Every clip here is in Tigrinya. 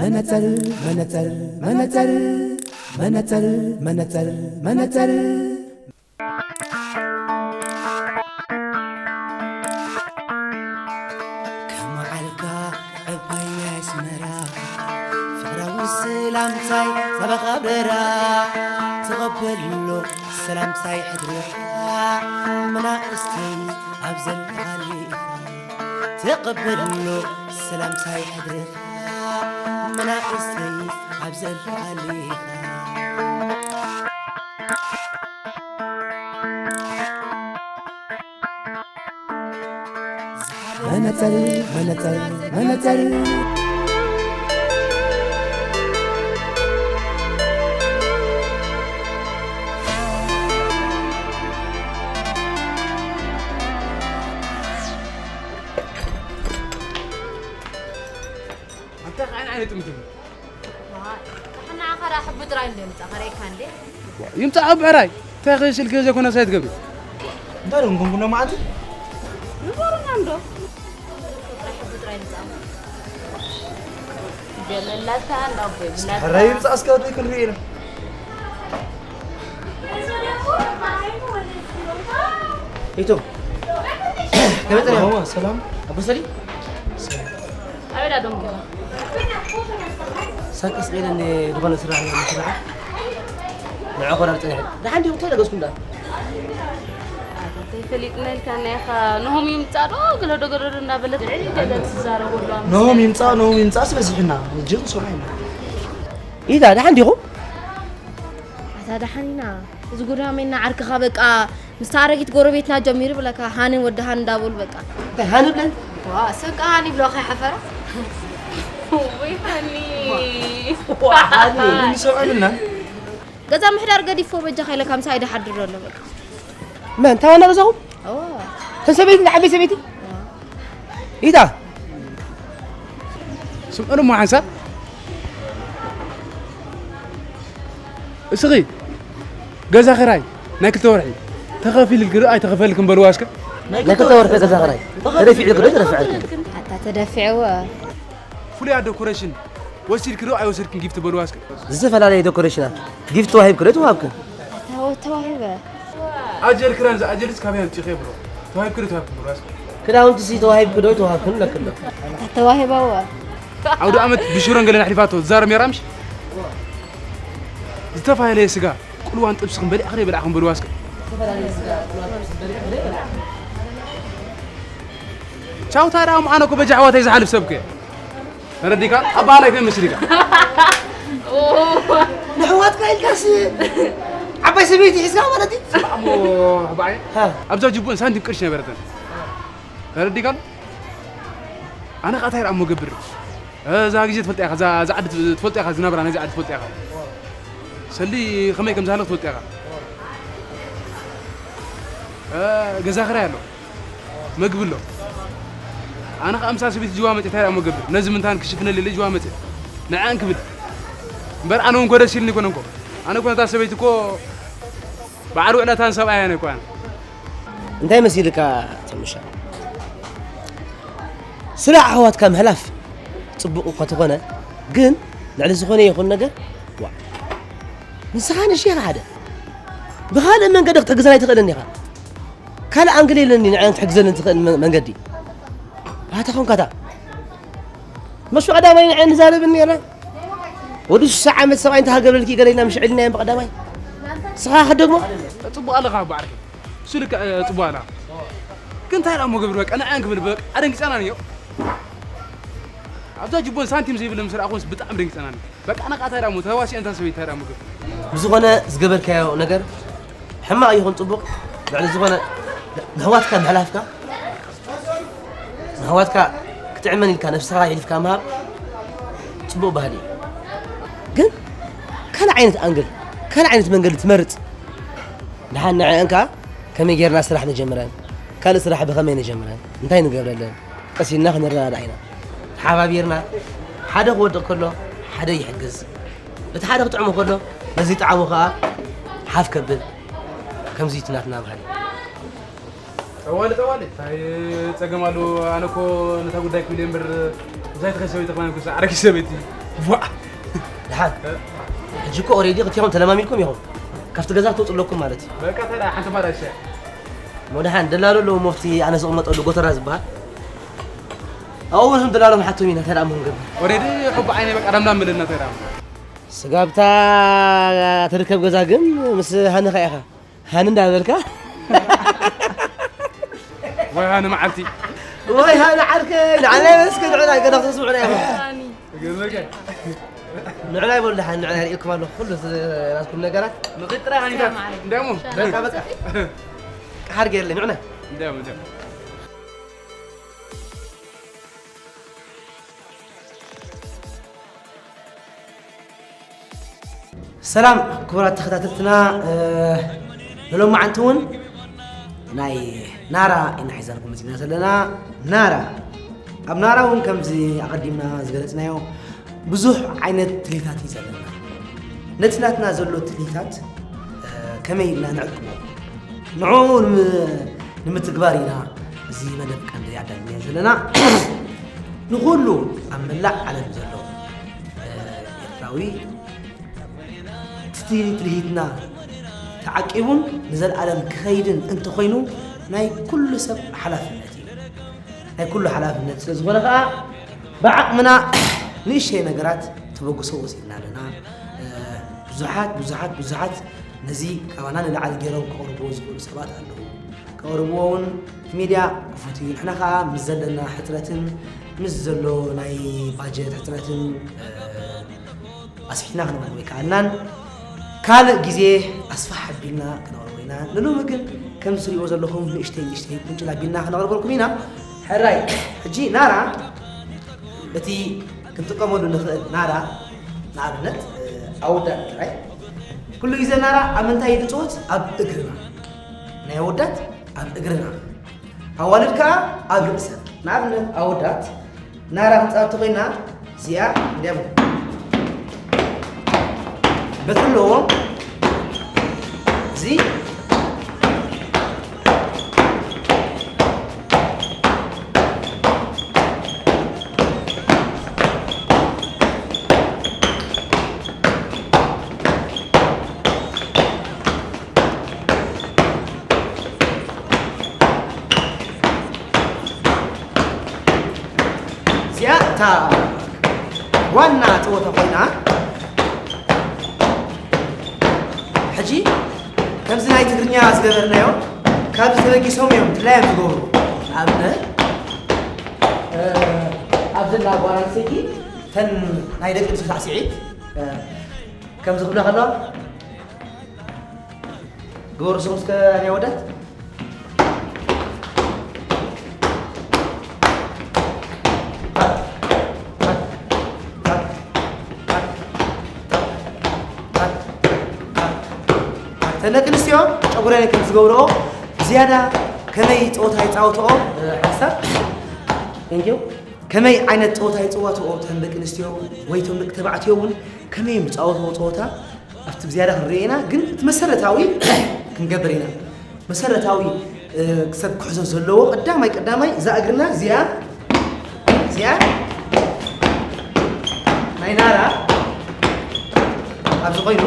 መነጸር መነጸር መነጸር መነጸር መነጸር መነጸር ከመዓልካ ዕባይ ናይ ኣስመራ ፍቕራዊ ሰላምታይ ሰበኻ በራ ተቐበሎ ሰላምታይ ሕድርኻ መናእሰይ ኣብ ዘለኻሉ ኢኻ ተቐበሎ ሰላምታይ ሕድርኻ መናእሰይ ኣብ ዘለኻሉ ኢኻ መነጸር መነጸር መነጸር ኣንታ ከዓን ዓይነት ጥምትም ንዓኻ ደኣ ሕቡ ጥራይ እንዶ ይምጻእ ከርእየካ እንዴ ይምጻእ ኣብ ብዕራይ እንታይ ኸ ስልኪ ዘይኮነ ሳይት ገቢ እንታይ ደም ኮንኩ ሎማዓንቲ ንገሩና እንዶ ጥራይ ሕቡ ጥራይ ይምጻእ ገለላታ እንዳቦ ይብላታ ሕራይ ይምጻእ እስከ ወደይ ክንርኢ ኢና ኢቱ ከመይ ጠሪኻ? ሰላም ኣቦ ሰሊ ኣበዳ ደንጎ ሳቀስ ቀይለ ዝኾነ ስራሕ እየ ምስራሕ ንዕ ቆራር ፀኒሐ ደሓን ዲኹም እንታይ ለገስኩም ዳ ተይፈሊጥና ኢልካ ናይኻ ንሆም ይምጻእ ዶ ገለዶ ገለዶ እንዳበለት ልዕሊ ገለ ትዛረበሉ ንሆም ይምጻእ ንሆም ይምጻእ ስበዚሕና እጅ ንስራሕ ኢና ኢታ ደሓን ዲኹም ኣታ ደሓን ኢና እዚ ጉዳመና ዓርክኻ በቃ ምስታ ኣረጊት ጎረቤትና ጀሚሩ ብለካ ሃንን ወዲ ሃን እንዳበሉ በቃ እንታይ ሃኒ ብለን ዋ ሰብ ከ ሃኒ ብለካ ይሓፈራ ወይ ሃኒ ሃኒ ንሰብኣልና ገዛ ምሕዳር ገዲፎ በጃ ካይለ ካምሳ ኣይደሓድር ዘሎ በቃ መን ታዋና ገዛኹም ኣዋ ተሰበይቲ ንዓበይ ሰበይቲ ኢታ ስምዑ እሞ ሓንሳብ እስኺ ገዛ ክራይ ናይ ክልተ ወርሒ ተኸፊልልኪ ዶ ኣይተኸፈልክን በልዋ እስከ ናይ ክልተ ወርሒ ገዛ ክራይ ተደፊዕልኪ ዶ ተደፍዐልኪ ኣታ ተደፊዕወ ፍሉያ ዶኮሬሽን ወሲድኪ ዶ ኣይወሰድክን ጊፍቲ በልዋ እስከ ዝተፈላለየ ዶኮሬሽናት ጊፍት ተዋሂብኪ ዶ ተዋሃብክን ተዋሂበ ኣጀር ክራን ዝኣጀርስ ካበይ ኣምጪኸ ብሎ ተዋሂብኪ ዶ ተዋሂብክን በልዋ እስከ ክዳውንቲ ሲ ተዋሂብኪ ዶ ተዋሃብክን ለክሎ ተዋሂበወ ዓውደ ዓመት ብሽሮን ገለን ኣሕሊፋቶ ዝዛረብ ሜራምሽ ዝተፋለየ ስጋ ቁልዋን ጥብስኽን በሊዕኺ ዶ ይበላዕኽን በልዋ እስከ ቻውታ ደኣ ምዃነ እኮ በጃ ኣሕዋተይ ዝሓልፍ ሰብከ ተረዲካ ኣብ ባህላይ ከ መስሊካ ንሕዋትካ ኢልካስ ዓባይ ሰበይቲ ሒዝካ ማለት እዩ እሞ ሕባዓይ ኣብዛ ጅቡን ሳንቲም ቅርሽ ነበረተን ተረዲካ ኣሎ ኣነ ኸዓ እንታይ ደኣ እሞ ገብር እዛ ግዜ ትፈልጣ ኢኻ እዛ ዓዲ ትፈልጣ ኢኻ ዝናብራ ናይዚ ዓዲ ትፈልጣ ኢኻ ሰሊ ከመይ ከም ዝሃለኽ ትፈልጣ ኢኻ ገዛ ክራይ ኣሎ መግቢ ኣሎ ኣነ ከዓ ምሳ ሰበይቲ ጅዋ መፅእ እንታይ ደኣ እሞ ገብር ነዚ ምንታን ክሽፍነሊ ኢለ ጅዋ መፅእ ንዓን ክብል እምበር ኣነ እውን ኮደስ ኢልኒ ይኮነ እንኮ ኣነ እኮ ነታ ሰበይቲ እኮ በዓል ውዕለታን ሰብኣያን እኮ ኣነ እንታይ መሲልካ ተምሻ ስለ ኣሕዋትካ ምሕላፍ ፅቡቕ እኳ ተኾነ ግን ልዕሊ ዝኾነ ይኹን ነገር ዋ ንስኻ ንሽ ኢኻ ሓደ ብኻልእ መንገዲ ክትሕግዘና ኣይትኽእልን ኢኻ ካልእ ኣንግል የለኒ ንዓይ ክትሕግዘኒ ትኽእል መንገዲ ባታ ኾንካታ መሹ ቀዳማይ ንዓይ ንዛረብን ነርና ወዲ ሽሳ ዓመት ሰብኣይ እንተሃገረልኪ ገለ ኢልና ምሽ ዕልናዮም ብቐዳማይ ስኻ ክደግሞ ፅቡቅ ኣለኻ ባዕልኪ እሱ ልክዕ ፅቡቅ ኣላ ግን እንታይ ዳሞ ገብር በቃ ንዓን ክብል በቃ ኣደንግፀና ንዮ ኣብዛ ጅቦን ሳንቲም ዘይብለ ምስ ረኣኹስ ብጣዕሚ ደንግፀና ንዮ በቃ ኣነ ቃታይ ዳሞ ተዋሲኦ እንታ ሰበይ እንታይ ዳሞ ገብር ብዝኾነ ዝገበርካዮ ነገር ሕማቕ ይኹን ፅቡቕ ልዕሊ ዝኾነ ንሕዋትካ ምሕላፍካ ንኣሕዋትካ ክትዕመን ኢልካ ነብስኻ ኣሕሊፍካ ምሃብ ፅቡቕ ባህሊ እዩ። ግን ካልእ ዓይነት ኣንግል ካልእ ዓይነት መንገዲ ትመርፅ። ደሓን ንዐአን ከዓ ከመይ ጌርና ስራሕ ንጀምረን፣ ካልእ ስራሕ ብኸመይ ንጀምረን፣ እንታይ ንገብረለን ቀስ ኢልና ክንረዳዳእ ኢና። ተሓባቢርና ሓደ ክወድቕ ከሎ ሓደ ይሕግዝ፣ እቲ ሓደ ክጥዕሞ ከሎ ነዚ ዝጠዓሞ ከዓ ሓፍ ከብል ከምዚ እዩ እቲ ናትና ባህሊ። ጠዋሊ ጠዋሊ እንታይ ፀገም ኣለዎ ኣነ እኮ ነታ ጉዳይ ክብል እየ እምበር ብዛይ ተኸይ ሰበይቲ ክማን ኩሳ ዓረኪ ሰበይቲ ዋ! ደሓን። ሕጂ እኮ ኦሬዲ ክልቲኹም ተለማሚድኩም ኢኹም። ካብቲ ገዛ ክትወፁ ኣለኩም ማለት እዩ። በቃ፣ ተዳ ሓንቲ ማራሻ። እሞ ደሓን፣ ደላሎ ኣለዎ፣ ሞፍቲ ኣነ ዝቕመጠሉ ጎተራ ዝበሃል። ኣብኡ እውን ደላሎ ምሓቶም ኢና፣ እንታይ ደኣ እሞ ክንገብር? ኦሬዲ ሕቡ ዓይነ በቃ፣ ዳምዳም ምልና፣ እንታይ ደኣ እሞ? ስጋብታ ትርከብ ገዛ ግን ምስ ሃኒ ኸ ኢኻ? ሃኒ እንዳበልካ? ወይ ሃኒ መዓልቲ። ወይ ሃኒ ዓርከይ፣ ንዓና ይመስገን፣ ንዕና ገና ክትስምዑና ኢኹም። ገመገ። ንዕና ይበሉ ደሓን፣ ንዕና የርእየኩም ኣለኹ ኩሉ ዝ-፣ ናትኩም ነገራት። ንኺድ ጥራይ ሃኒ። ሰላም ዓለይኩም። እንደሞ። በቃ፣ በቃ። ቃሓር ገይርለይ፣ ንዕና። እንደሞ፣ እንደሞ። ሰላም ክቡራት ተኸታተልትና፣ እ፣ ንሎማዓንቲ እውን ናይ ናራ ኢና ሒዛልኩም መፂና ዘለና። ናራ፣ ኣብ ናራ እውን ከምዚ ኣቐዲምና ዝገለፅናዮ ብዙሕ ዓይነት ትልሂታት እዩ ዘለና። ነቲ ናትና ዘሎ ትልሂታት፣ እ፣ ከመይ ኢልና ንዕቅቦ? ንዕኡ ንም-፣ ንምትግባር ኢና እዚ መደብ ቀንዲ ኣዳሊና ዘለና። ንኹሉ ኣብ መላእ ዓለም ዘሎ፣ እ፣ ኤርትራዊ፣ እቲ ትልሂትና ተዓቂቡን ንዘለኣለም ክኸይድን እንተኾይኑ፣ ናይ ኩሉ ሰብ ሓላፍነት እዩ። ናይ ኩሉ ሓላፍነት ስለ ዝኾነ ኸኣ፣ ብዓቕምና ንእሽተይ ነገራት ተበግሶ ወሲድና ኣለና። እ፣ ብዙሓት፣ ብዙሓት፣ ብዙሓት ነዚ ካባና ንላዕሊ ገይሮም ከቕርብዎ ዝኽእሉ ሰባት ኣለዉ። ከቕርብዎ እውን እቲ ሚድያ ክፉት እዩ። ንሕና ኸኣ ምስ ዘለና ሕጽረትን ምስ ዘሎ ናይ ባጀት ሕጽረትን፣ እ፣ ኣስፊሕና ክነቕርቦ ኣይከኣልናን። ካልእ ግዜ ኣስፋሕ ኣቢልና ክነቕርቦ ኢና። ንሎሚ ግን ከም ትሪእዎ ዘለኹም ንእሽተይ ንእሽተይ ቁንጭል ኣቢልና ክነቕርበልኩም ኢና። ሕራይ፣ ሕጂ ናራ፣ እቲ ክንጥቀመሉ ንኽእል ናራ፣ ንኣብነት፣ እ፣ ኣወዳት ጥራይ። ኩሉ ግዜ ናራ ኣብ ምንታይ እዩ ዝጽወት? ኣብ እግርና። ናይ ኣወዳት ኣብ እግርና። ኣዋልድ ከኣ ኣብ ርእሰን። ንኣብነት ኣወዳት ናራ ክንጻወት ተኾይና፣ እዚኣ እንዲያም በትሪ ኣለዎ። እዚ እዚኣ እታ ዋና ጸወታ ኮይና፣ ሕጂ ከምዚ ናይ ትግርኛ ዝገበርናዮ፣ ካብዚ ተበጊሶም እዮም ድላዮም ዝገብሩ። ንኣብነት፣ እ፣ ኣብዚ እንዳ ጓል ኣንስተይቲ፣ እተን ናይ ደቂ ኣንስትዮ ሳዕስዒት፣ እ፣ ከምዚ ክብላ ከለዋ፣ ግበሩ ስኹም እስከ ናይ ኣወዳት። እተን ደቂ ኣንስትዮ ጨጉረን ከም ዝገብርኦ ዝያዳ ከመይ ጸወታ ይጻወትኦ፣ እ፣ ሓሳብ። Thank you። ከመይ ዓይነት ጸወታ ይጽወትኦ እተን ደቂ ኣንስትዮ ወይ እቶም ደቂ ተባዕትዮ እውን ከመይ እዮም ዝጻወትዎ ጸወታ ኣብቲ ብዝያዳ ክንርኢ ኢና። ግን እቲ መሰረታዊ ክንገብር ኢና። መሰረታዊ፣ እ፣ ሰብ ክሕዞ ዘለዎ ቀዳማይ ቀዳማይ እዛ እግርና እዚኣ፣ እዚኣ ናይ ናራ ኣብዚ ኮይኑ፣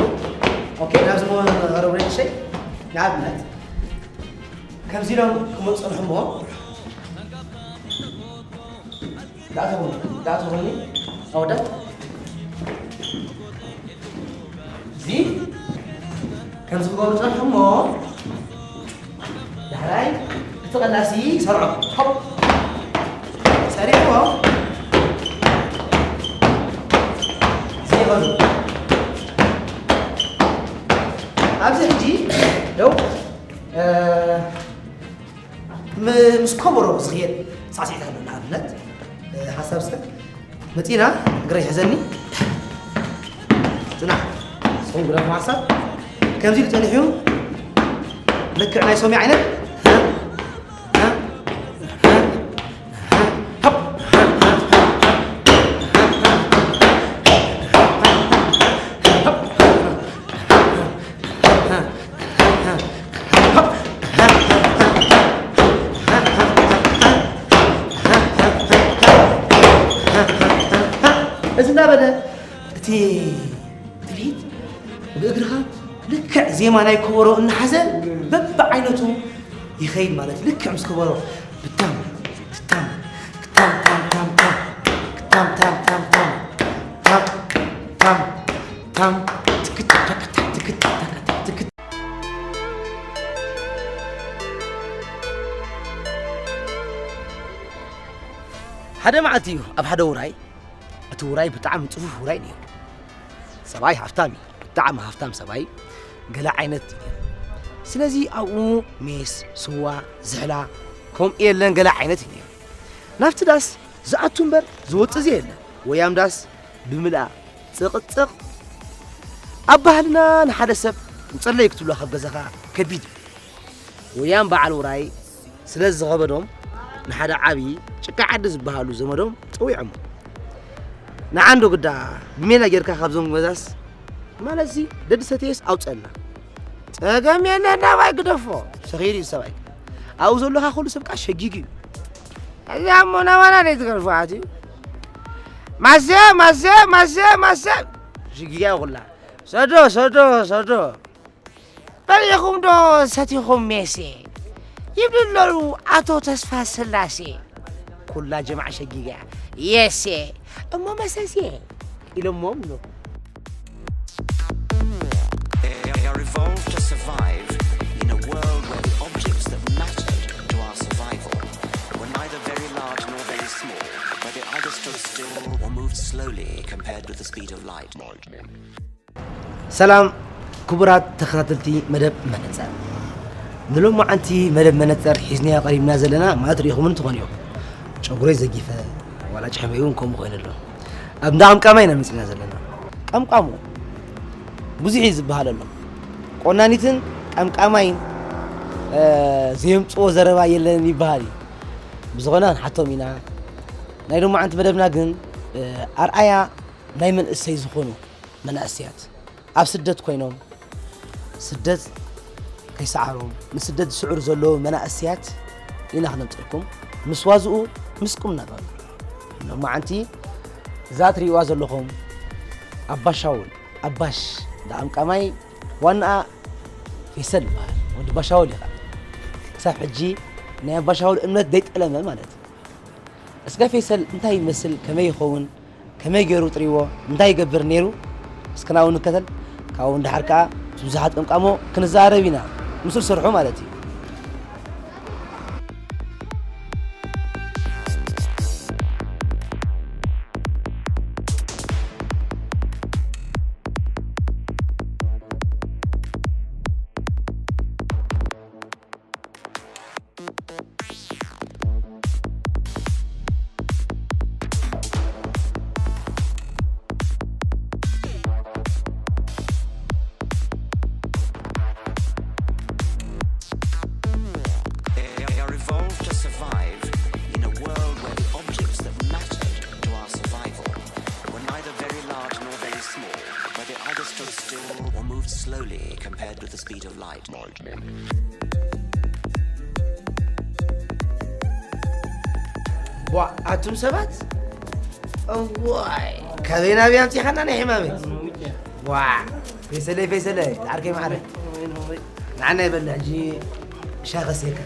ኦኬ፣ ናብዚ መ-፣ መቐረቡ ናይ ንእሽተይ ንኣብነት ከምዚ ኢሎም ክመፁ ፀንሑ እሞ፣ ዳእተኹኒ፣ ዳእተኹኒ ኣወዳት። እዚ ከምዚ ክገብሩ ጸንሑ እሞ፣ ዳሕራይ እቲ ቀላሲ ሰርዖ። ሆፕ። ሰሪዕዎ። እዚ ይበሉ። ኣብዚ ሕጂ ደው፣ እ፣ ም-፣ ምስ ከበሮ ዝኽየድ ሳዕስዒት ኣሎ። ንኣብነት፣ እ፣ ሓሳብ ሰብ መጺና፣ እግረይ ሒዘኒ። ጽናሕ። ንስኹም ግደፉ ሓሳብ። ከምዚ ኢሉ ጸኒሑ እዩ። ልክዕ ናይ ሶሚ ዓይነት። እዚ እናበለ ዜማ ናይ ከበሮ እናሓዘ በብዓይነቱ ይኸይድ ማለት እዩ። ልክዕ ምስ ከበሮ ብታም ትታም ክታም ታም ታም ታም ክታም ታም ታም ታም ታም ታም ታም ትክት ታክ ታክ ትክት ታክ ታክ ትክት። ሓደ መዓልቲ እዩ ኣብ ሓደ ውራይ፣ እቲ ውራይ ብጣዕሚ ጽፉፍ ውራይ ነይሩ። ሰብኣይ ሃፍታም እዩ፣ ብጣዕሚ ሃፍታም ሰብኣይ፣ ገለ ዓይነት እዩ ነይሩ። ስለዚ ኣብኡ ሜስ፣ ስዋ፣ ዝሕላ፣ ከምኡ የለን፣ ገለ ዓይነት እዩ ነይሩ። ናብቲ ዳስ ዝኣቱ እምበር ዝወጽእ ዘየለ፣ ወያም ዳስ ብምልኣ ጽቕጽቕ። ኣብ ባህልና ንሓደ ሰብ ንጸለይ ክትብሎ ካብ ገዛኻ ከቢድ እዩ። ወያም በዓል ውራይ ስለ ዝኸበዶም ንሓደ ዓቢ ጭቃ ዓዲ ዝበሃሉ ዘመዶም ጸዊዖሞ። ንዓንዶ ግዳ ብሜላ ጌርካ ካብዞም ገዛስ ማለትሲ ደዲ ሰተየስ ኣውጸልና። ጸገም የለን ናባይ ግደፎ። ሰኺሩ እዩ ሰብኣይ። ኣብኡ ዘለኻ ኩሉ ሰብ ከኣ ሸጊጉ እዩ። እዛ እሞ ናባና ደይ ትገርፎ ኣትዩ። ማሰ ማሰ ማሰ ማሰ ሽጊጋ ኩላ። ሰዶ ሰዶ ሰዶ። በሊዕኹም ዶ ሰቲኹም ሜሴ? ይብሉ ኣለዉ ኣቶ ተስፋ ስላሴ። ኩላ ጀማዕ ሸጊጋ የሴ እሞ መሰሴ ኢሎሞም ኣለዉ። They are evolved to survive in a world where the objects that mattered to our survival were neither very large nor very small, where they either stood still or moved slowly compared with the speed of light. ሰላም ክቡራት ተኸታተልቲ መደብ መነጸር፣ ንሎማዓንቲ መደብ መነጸር ሒዝናዮ ቀሪብና ዘለና ማለት ርኢኹምኒ ትኾኑ እዮም። ጨጉረይ ዘጊፈ ዋላ ጭሕመይ እውን ከምኡ ኮይኑ ኣሎ። ኣብ እንዳ ቀምቃማይ ኢና መጺና ዘለና። ቀምቃሙ ብዙሕ እዩ ዝበሃል ኣሎ። ቆናኒትን ቀምቃማይን ዘየምፅዎ ዘረባ የለን ይበሃል እዩ። ብዝኾነ ክንሓቶም ኢና። ናይ ሎማዓንቲ መደብና ግን ኣርኣያ ናይ መንእሰይ ዝኾኑ መናእሰያት ኣብ ስደት ኮይኖም ስደት ከይሰዓሮም ንስደት ዝስዕሩ ዘለዉ መናእሰያት ኢና ክነምፀልኩም ምስ ዋዝኡ ምስ ቁምነገሩ። ሎማዓንቲ እዛ ትሪእዋ ዘለኹም ኣባሻውል ኣባሽ ደኣምቃማይ ዋናኣ ፌሰል ይበሃል። ወዲ ባሻውል ኢኻ። ክሳብ ሕጂ ናይ ኣባሻውል እምነት ደይጠለመ ማለት እዩ። እስከ ፌሰል እንታይ ይመስል ከመይ ይኸውን ከመይ ገይሩ ጥሪዎ እንታይ ይገብር ነይሩ እስከ ናብኡ ንከተል። ካብኡ ንደሓር ከኣ ምስ ብዙሓት ቀምቃሞ ክንዘራረብ ኢና ምስኡ ዝሰርሑ ማለት እዩ። They are evolved to survive in a world where the objects that mattered to our survival were neither very large nor very small, where they either stood still or moved slowly compared with the speed of light. ቧ ኣቱም ሰባት እዋይ ካበይ ናበይ ኣምፂኻና ናይ ሕማመይ ዋ ፈይሰለይ ፈይሰለይ ተዓርከይ ማዕረ ንዓና ይበል ሕጂ ሻኸ ሴካ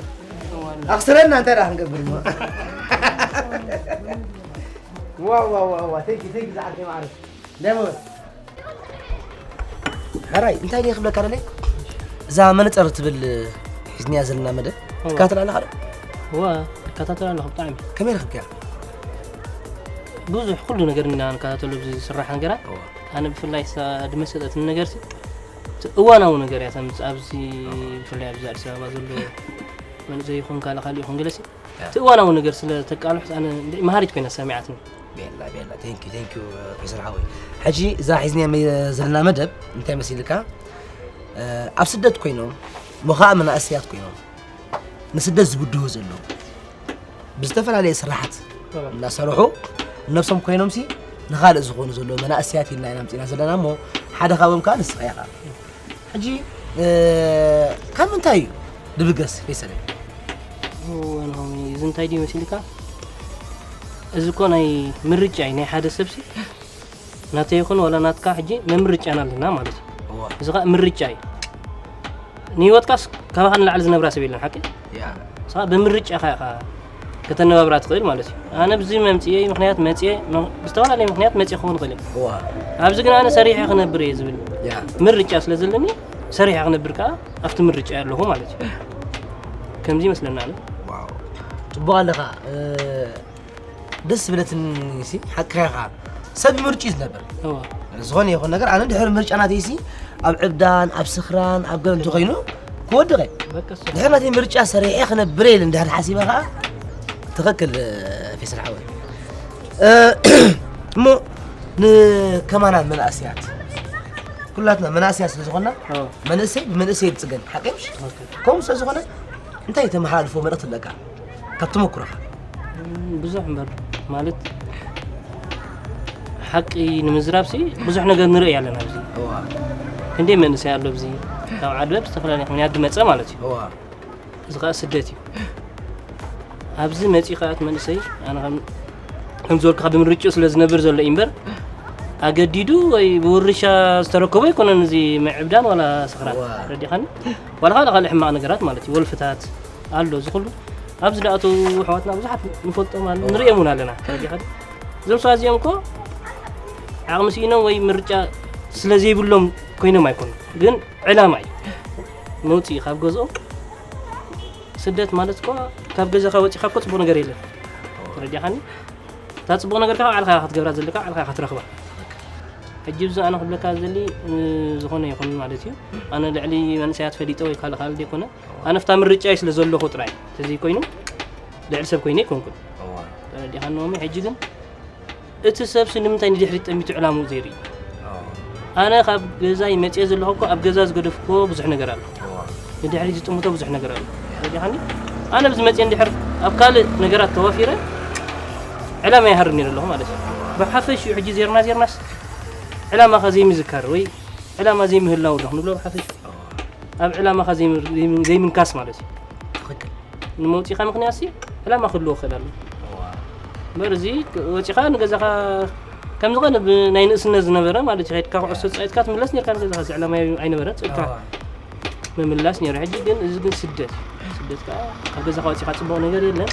ኣኽስረና እንታይ ደኣ ክንገብር ሞ ዋ ዋ ዋ ዋ ቴንኪ ቴንኪ ዝዓርከይ ማዕረ እንዳይ ሞ ሕራይ እንታይ ድየ ክብለካ ደለይ እዛ መነፀር ትብል ሒዝናያ ዘለና መደብ ትከታተል ኣለኻ ዶ እዋ እከታተል ኣለኹ ብጣዕሚ ከመይ ረኽብካያ ብዙሕ ኩሉ ነገር ኢና ንከታተሎ ኣብዚ ዝስራሕ ነገራት ኣነ ብፍላይ እሳ ድመሰጠትኒ ነገር ሲ እቲ እዋናዊ ነገር እያ ተምፅእ ኣብዚ ብፍላይ ኣብዚ ኣዲስ ኣበባ ዘሎ መንእሰይ ይኹን ካልእ ካልእ ይኹን ገለሲ እቲ እዋናዊ ነገር ስለ ተቃልሑስ ኣነ መሃሪት ኮይና ሰሚዓትኒ ቤላ ቤላ ቴንኪ ቴንኪ ፕሮፌሰር ሓወይ ሕጂ እዛ ሒዝናያ ዘለና መደብ እንታይ መሲልካ ኣብ ስደት ኮይኖም ሞኻእ መናእሰያት ኮይኖም ንስደት ዝብድሁ ዘለዉ ብዝተፈላለየ ስራሓት እናሰርሑ ነብሶም ኮይኖምሲ ንኻልእ ዝኾኑ ዘለዉ መናእሰያት ኢልና ኢና ምፅና ዘለና እሞ ሓደ ካብኦም ከዓ ንስኻ ኢኻ ሕጂ ካብ ምንታይ እዩ ድብገስ ፈይሰለይ እዚ እንታይ ድዩ መሲልካ እዚ እኮ ናይ ምርጫ እዩ ናይ ሓደ ሰብሲ ናተይ ይኹን ዋላ ናትካ ሕጂ መምርጫና ኣለና ማለት እዩ እዚ ከዓ ምርጫ እዩ ንህይወትካስ ካባኻ ንላዕሊ ዝነብራ ሰብ የለን፣ ሓቂ? ያ ንስኻ ብምርጫኻ ኢኻ ከተነባብራ ትኽእል ማለት እዩ። ኣነ ብዚ መምፅኤ ምኽንያት መፅኤ፣ ብዝተፈላለየ ምኽንያት መፅኤ ክኸውን ይኽእል እዩ። ዋ ኣብዚ ግን ኣነ ሰሪሐ ክነብር እየ ዝብል ያ ምርጫ ስለ ዘለኒ፣ ሰሪሐ ክነብር ከዓ ኣብቲ ምርጫ ኣለኹ ማለት እዩ። ከምዚ ይመስለና ኣነ። ዋው ጽቡቕ ኣለኻ። እ፣ ደስ ዝብለትኒ ሲ ሓቅኻ ኢኻ። ሰብ ምርጭ እዩ ዝነብር። እዋ። ዝኾነ ይኹን ነገር ኣነ ድሕሪ ምርጫ ናተይ ሲ ኣብ ዕብዳን ኣብ ስኽራን ኣብ ገለ እንተኾይኑ ክወድቕ እየ። በቃ እሱ። ድሕሪ ናተይ ምርጫ ሰሪሐ ክነብር ኢለ እንድሕር ሓሲበ ኸዓ ትኽክል። ፌስር ሓወይ እ፣ እሞ ንከማና መናእሰያት ኩላትና መናእሰያት ስለ ዝኾንና እዋ። መንእሰይ ብመንእሰይ ይፅገን ሓቂ ምሽ ከምኡ ስለ ዝኾነ እንታይ ተመሓላልፎ መልእኽቲ ኣለካ ካብ ተመኩሮኻ? ብዙሕ እምበር ማለት ሓቂ ንምዝራብ ሲ ብዙሕ ነገር ንርኢ ኣለና ኣብዚ። እዋ ክንደይ መንእሰይ ኣሎ ኣብዚ ካብ ዓዲ ብዝተፈላለየ ምክንያት ዝመፀ ማለት እዩ። እዋ እዚ ከዓ ስደት እዩ። ኣብዚ መፂኡ ከዓ እቲ መንእሰይ ኣነ ከም ከም ዝበልኩኻ ብምርጭኡ ስለ ዝነብር ዘሎ እዩ እምበር ኣገዲዱ ወይ ብውርሻ ዝተረከቦ ኣይኮነን። እዚ ምዕብዳን ዋላ ስኽራት እዋ። ረዲኻኒ ዋላ ካልእ ካልእ ሕማቕ ነገራት ማለት እዩ። ወልፍታት ኣሎ እዚ ኩሉ ኣብዚ ዝኣተው ኣሕዋትና ብዙሓት ንፈልጦም ኣለ ንሪኦም እውን ኣለና። ተረዲኻ እዞም ሰባት እዚኦም እኮ ዓቕሚ ስኢኖም ወይ ምርጫ ስለ ዘይብሎም ኮይኖም ኣይኮኑ ግን ዕላማ እዩ። መውፅኢ ካብ ገዝኦም ስደት ማለት እኮ ካብ ገዛኻ ወፂኻ እኮ ፅቡቕ ነገር የለን። ተረዲኻኒ? እታ ፅቡቕ ነገር ካብ ዓልኻ ክትገብራ ዘለካ ዓልኻ ክትረኽባ። ሕጂ ብዚ ኣነ ክብለካ ዘሊ ዝኾነ ይኹን ማለት እዩ ኣነ ልዕሊ መንእሰያት ፈሊጠ ወይ ካልእ ካልእ ዘይኮነ ኣነ ፍታ ምርጫይ ስለ ዘለኹ ጥራይ ተዘይኮይኑ ልዕሊ ሰብ ኮይነ ይኮንኩን። ተረዲኻኒ ኖሚ? ሕጂ ግን እቲ ሰብሲ ንምንታይ ንድሕሪት ጠሚቱ ዕላምኡ ዘይርኢ? ኣነ ካብ ገዛይ መፅየ ዘለኹ እኮ ኣብ ገዛ ዝገደፍክዎ ብዙሕ ነገር ኣሎ። ንድሕሪት ዝጥምቶ ብዙሕ ነገር ኣሎ። ተረዲኻኒ? ኣነ ብዚ መፅየ እንድሕር ኣብ ካልእ ነገራት ተዋፊረ ዕላማ ይሃርም ነይረ ኣለኹ ማለት እዩ። ብሓፈሽኡ ሕጂ ዜርና ዜርናስ ዕላማኻ ዘይምዝካር ወይ ዕላማ ዘይምህላው ዶ ክንብሎ ብሓፈሽኡ ኣብ ዕላማኻ ዘይም- ዘይም- ዘይምንካስ ማለት እዩ። ትኽክል። ንመውፂኻ ምክንያት ሲ ዕላማ ክህልዎ ክእል ኣሎ። እምበር እዚ ወፂኻ ንገዛኻ ከም ዝኾነ ብናይ ንእስነት ዝነበረ ማለት እዩ ከድካ ኩዕሶ ፃይትካ ትምለስ ነርካ ንገዛኻ እዚ ዕላማ ኣይነበረን ፅእካ ምምላስ ነይሩ። ሕጂ ግን እዚ ግን ስደት እዩ። ስደት ከዓ ካብ ገዛኻ ወፂኻ ፅቡቕ ነገር የለን።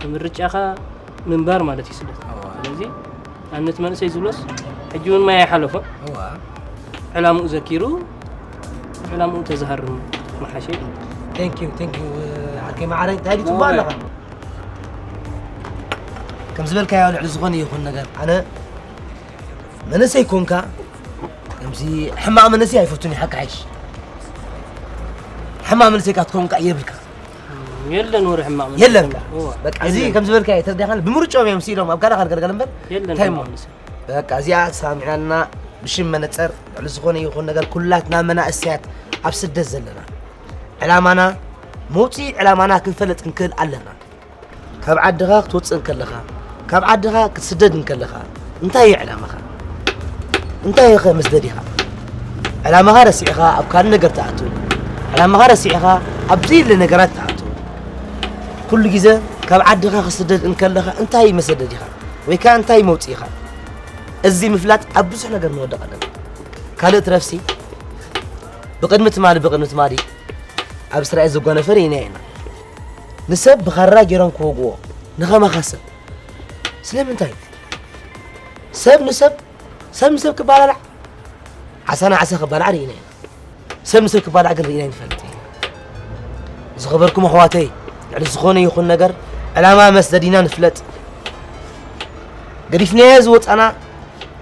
ብምርጫኻ ምንባር ማለት እዩ ስደት። ስለዚ ኣነት መንእሰይ ዝብሎስ ሕጂ እውን ማይ ኣይሓለፎ እዋ ዕላምኡ ዘኪሩ ዕላምኡ ተዝሃርም መሓሸ። Thank you thank you ሓከይ ማዓረይ እንታይ ድዩ ጽቡቕ ኣለኻ? ከም ዝበልካዮ ልዕሊ ዝኾነ ይኹን ነገር ኣነ መንእሰይ ኮንካ ከምዚ ሕማቕ መንእሰይ ኣይፈቱን እዩ ሓቂ ሓይሽ ሕማቕ መንእሰይ ካ ትኮንካ የብልካ የለን ወረ ሕማቕ መንእሰይ የለን እዋ። በቃ እዚ የለን። ከም ዝበልካዮ ተረዲኻኒ ብምርጫኦም እዮም ስኢሎም ኣብ ጋዳ ካልገለ እምበር የለን እንታይ እሞ ሕማቕ መንእሰይ። በቃ እዚኣ ሰሚዕናና ብሽም መነፀር ልዕሊ ዝኾነ ይኹን ነገር ኩላትና መናእሰያት ኣብ ስደት ዘለና ዕላማና መውፅኢ ዕላማና ክንፈልጥ ክንክእል ኣለና። ካብ ዓድኻ ክትወፅእ እንከለኻ ካብ ዓድኻ ክትስደድ እንከለኻ እንታይ እዩ ዕላማኻ? እንታይ ኢኸ መስደዲኻ? ዕላማኻ ረሲዕኻ ኣብ ካልእ ነገር ትኣቱ። ዕላማኻ ረሲዕኻ ኣብ ዘይለ ነገራት ትኣቱ። ኩሉ ግዜ ካብ ዓድኻ ክትስደድ እንከለኻ እንታይ እዩ መሰደዲኻ? ወይ ከዓ እንታይ መውፅኢኻ? እዚ ምፍላጥ ኣብ ብዙሕ ነገር ንወድቕ ኣለና። ካልእ ትረፍሲ ብቕድሚ ትማሊ ብቕድሚ ትማሊ ኣብ እስራኤል ዘጓነፈ ርኢና ኢና። ንሰብ ብኻራ ገይሮም ክወግዎ ንኸማኻ ሰብ ስለምንታይ ሰብ ንሰብ ሰብ ንሰብ ክባላላዕ ዓሳ ንዓሳ ክባላዕ ርኢና ኢና። ሰብ ንሰብ ክባላዕ ግን ርኢና ይንፈልጥ ኢና። ዝኸበርኩም ኣሕዋተይ ልዕሊ ዝኾነ ይኹን ነገር ዕላማ መስደዲና ንፍለጥ። ገዲፍናዮ ዝወፃና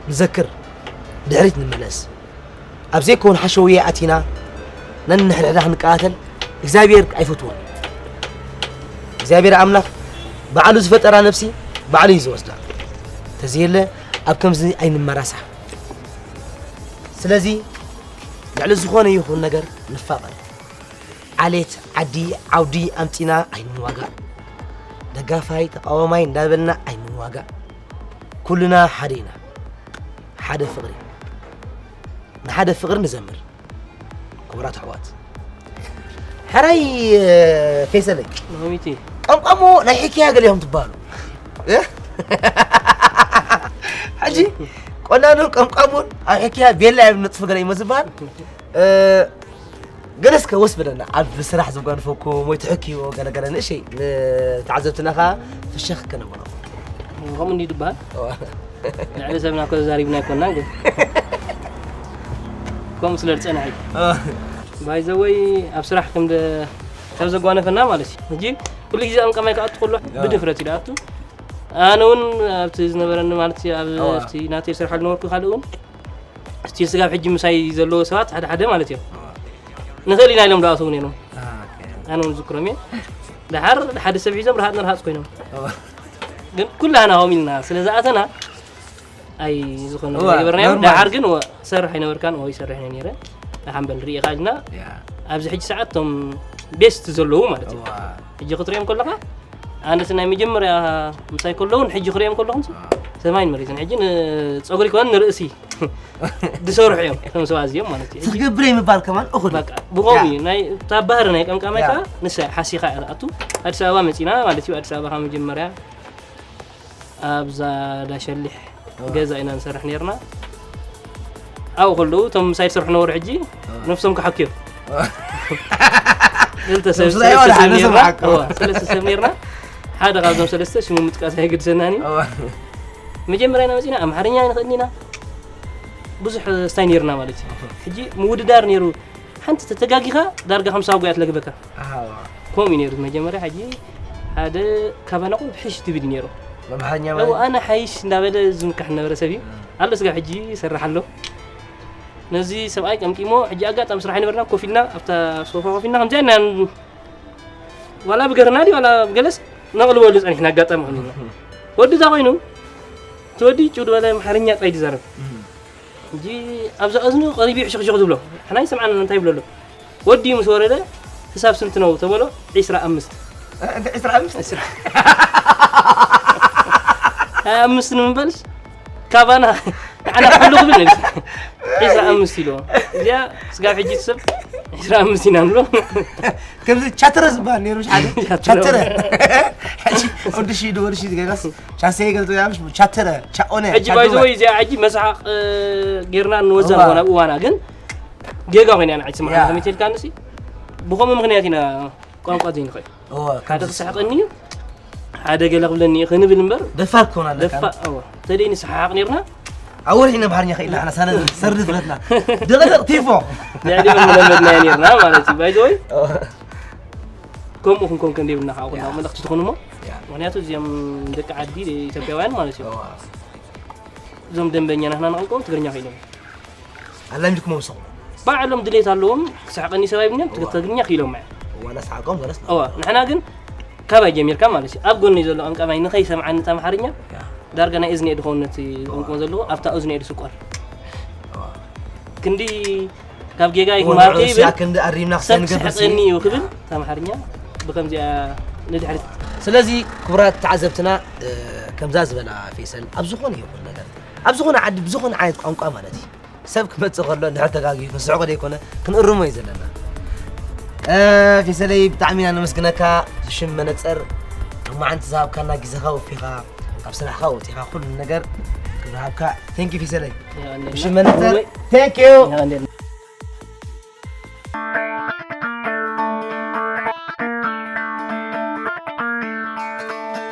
ንዘክር ድሕሪት ንመለስ። ኣብ ዘይከውን ሓሸውየ ኣቲና ነንሕድሕዳ ክንቀታተል እግዚኣብሔር ኣይፈትዎን። እግዚኣብሔር ኣምላኽ ባዕሉ ዝፈጠራ ነፍሲ ባዕሉ እዩ ዝወስዳ። ተዘየለ ኣብ ከምዚ ኣይንመራሳሕ። ስለዚ ልዕሊ ዝኾነ ይኹን ነገር ንፋቐር። ዓሌት ዓዲ ዓውዲ ኣምፂና ኣይንዋጋእ። ደጋፋይ ተቃዋማይ እንዳበልና ኣይንዋጋእ። ኩልና ሓደ ኢና። ሓደ ፍቕሪ ንሓደ ፍቕሪ ንዘምር። ክቡራት ኣሕዋት ሕራይ ፌሰለይ ሎሚቲ ቀምቃሞ ናይ ሕክያ ገለ ኢኹም ትበሃሉ እ? ሕጂ ቆናኑን ቀምቃሙን ኣብ ሕክያ ቤላ እዮም ንጥፉ ገለ እሞ ዝበሃል እ፣ ገለ እስከ ወስ በለና፣ ኣብ ስራሕ ዘጓንፈኩም ወይ ትሕክይዎ ገለ ገለ ንእሸይ ንተዓዘብትና ኸኣ ፍሸኽ ከነብሎ። ከምኡ እንዲ ዝበሃል። ንዕሊ ሰብና እኮ ተዛሪብና ኣይኮንና ግን ከምኡ ስለ ዝጸንሐ እዩ። ባይዘወይ ኣብ ስራሕ ከም ደ- ካብ ዘጓነፈና ማለት እዩ። ሕጂ ኩሉ ግዜ ኣብ ቀማይ ክኣቱ ከሎ ብድፍረት እዩ ዝኣቱ። ኣነ እውን ኣብቲ ዝነበረኒ ማለት እዩ ኣብ ኣብቲ ናተይ ዝሰርሓሉ ነበርኩ ካልእ እውን እስቲ ስጋብ ሕጂ ምሳይ ዘለዎ ሰባት ሓደ ሓደ ማለት እዮም ንኽእል ኢና ኢሎም ዝኣተዉ ነይሮም። ኣነ እውን ዝክሮም እየ። ድሓር ሓደ ሰብ ሒዞም ረሃፅ ንረሃፅ ኮይኖም ግን ኩላህና ከምኡ ኢልና ስለ ዝኣተና ኣይ ዝኾነ ኣይገበርናዮም። ደሓር ግን ሰርሕ ኣይነበርካን ወይ ሰርሕ ነይረ ሓንበል ርኢ ኢልና ኣብዚ ሕጂ ሰዓት እቶም ቤስት ዘለዉ ማለት እዩ። ሕጂ ክትሪኦም ከለኻ ኣነስ ናይ መጀመርያ ምሳይ ከለውን ሕጂ ክሪኦም ከለኹም ሰማይን መሬትን ሕጂ ንፀጉሪ ኮን ንርእሲ ዝሰርሑ እዮም ከም ሰባት እዚኦም ማለት እዩ። ትገብረ ምባል ከማን እኹል ብኸምኡ እዩ። ናይ እታ ባህሪ ናይ ቀምቃማይ ከዓ ንሳ ሓሲኻ እያ ዝኣቱ። ኣዲስ ኣበባ መፂና ማለት እዩ። ኣዲስ ኣበባ ካብ መጀመርያ ኣብዛ ዳሸሊሕ ገዛ ኢና ንሰርሕ ነርና። ኣብኡ ከለዉ እቶም ምሳይ ዝሰርሑ ነበሩ ሕጂ ነፍሶም ክሓኩ እዮም። ክልተ ሰብ ሰለስተ ሰብ ነርና። ሓደ ካብዞም ሰለስተ ሽሙ ምጥቃስ ኣይግድሰናን እዩ። መጀመርያ ኢና መፂና ኣምሓርኛ ኣይንኽእልን ኢና። ብዙሕ ስታይ ነርና ማለት እዩ። ሕጂ ምውድዳር ነይሩ። ሓንቲ ተተጋጊኻ ዳርጋ ከም ሳጓ እያ ትለግበካ። ከምኡ እዩ ነይሩ መጀመርያ። ሕጂ ሓደ ካባና ቁሩብ ሕሽ ትብል እዩ ነይሩ። ኣምሓርኛ ኣነ ሓይሽ እንዳበለ ዝምካሕ ነበረ ሰብ እዩ ኣሎ። ስጋብ ሕጂ ይሰርሕ ኣሎ። ነዚ ሰብኣይ ቀምቂሞ ሕጂ ኣጋጣሚ ስራሕ ይነበርና ኮፍ ኢልና ኣብታ ሶፋ ኮፍ ኢልና ከምዚኣ ኢና ዋላ ብገርና ድዩ ዋላ ብገለስ ነቕልበሉ ጸኒሕና ኣጋጣሚ ኾኒና ወዲ እዛ ኮይኑ እቲ ወዲ ጭው ዝበለ ኣምሓርኛ ጥራይ ዝዛረብ ሕጂ ኣብዛ እዝኑ ቀሪቡ ሕሽኽሽኽ ዝብሎ ሕና ይሰምዓና እንታይ ይብሎ ኣሎ ወዲ ምስ ወረደ ሕሳብ ስንት ነው ተበሎ ዒስራ ኣምስት ዕስራ ኣምስት ሀያ አምስት ንምንበልስ ካባና ንዓና ክሕሉ ክብል ነቢ ዒስራ ኣምስት ኢልዎ እዚኣ ስጋብ ሕጂ ትስብ ዒስራ ኣምስት ኢና ንብሎ ከምዚ ቻተረ ዝበሃል ነይሩ ሓደ ቻተረ ወዲ ሺ ወዲ ሺ ገጋስ ቻሰየ ገልቶ ያምሽ ቻተረ ቻኦነ ሕጂ ባይዘወይ እዚኣ ሕጂ መስሓቕ ጌርና ንወዛ ንኾና እዋና ግን ጌጋ ኮይና ኢና ዕስማ ከመይ ተልካ ንሲ ብኸምኡ ምክንያት ኢና ቋንቋ ዘይንኽእል ሓደ ክስሕቀኒ እዩ ሓደ ገለ ክብለኒ እዩ ክንብል እምበር ደፋር ክኾን ኣለካ ደፋ እወ ተደይ ንስሓሓቕ ነርና ኣብ ወርሒ ነብሃርኛ ከኢልና ሓና ሳነ ሰርድ ፍለትና ደቐደቕ ቲፎ ልዕሊኦም ለመድናዮ ነርና ማለት እዩ ባይዘወይ ከምኡ ክንኮን ከንደይብልና ከዓ ኩና መልእኽቲ ትኾኑ እሞ ምክንያቱ እዚኦም ደቂ ዓዲ ኢትዮጵያውያን ማለት እዩ እዞም ደንበኛ ናህና ንቐልቆም ትግርኛ ከኢሎም ኣላሚድኩም ኣምሰኹም ባዕሎም ድሌት ኣለዎም ክስሕቀኒ ሰብ ኣይብልንዮም ትግርኛ ክኢሎም እያ ዋላ ስሓቆም ወለስ እዋ ንሕና ግን ካባይ ጀሚርካ ማለት እዩ ኣብ ጎነይ ዘሎ ቀምቃማይ ንኸይሰምዓኒ እታ ኣምሓርኛ ዳርጋ ናይ እዝኒ ድኸውን ነቲ ዝቐምቅሞ ዘለኹ ኣብታ እዝኒ ድስቆር ክንዲ ካብ ጌጋ ይክማርክ ይብል ክንዲ ኣሪምና ክሰንገብር ክስሕቀኒ እዩ ክብል እታ ኣምሓርኛ ብከምዚኣ ንድሕሪት ስለዚ ክቡራት ተዓዘብትና ከምዛ ዝበላ ፌሰል ኣብ ዝኾነ ይኹን ነገር ኣብ ዝኾነ ዓዲ ብዝኾነ ዓይነት ቋንቋ ማለት እዩ ሰብ ክመጽእ ከሎ እንድሕር ተጋጊዩ ክንስሕቆ ዘይኮነ ክንእርሞ እዩ ዘለና። ፊሰለይ ብጣዕሚ ኢና ነመስግነካ ብሽም መነጸር ኣብ መዓንቲ ዝሃብካና ግዜኻ ወፊኻ ካብ ስራሕኻ ወጺኻ ኩሉ ነገር ክብርሃብካ ቴንኪ ፊሰለይ ብሽም መነጸር ቴንኪዩ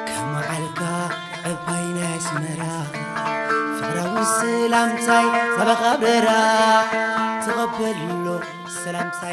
ከመዓልካ ዕባይ ናይ ኣስመራ ፍቕራዊ ሰላምታይ ጸበቓ በራ ተቐበሎ ሰላምታይ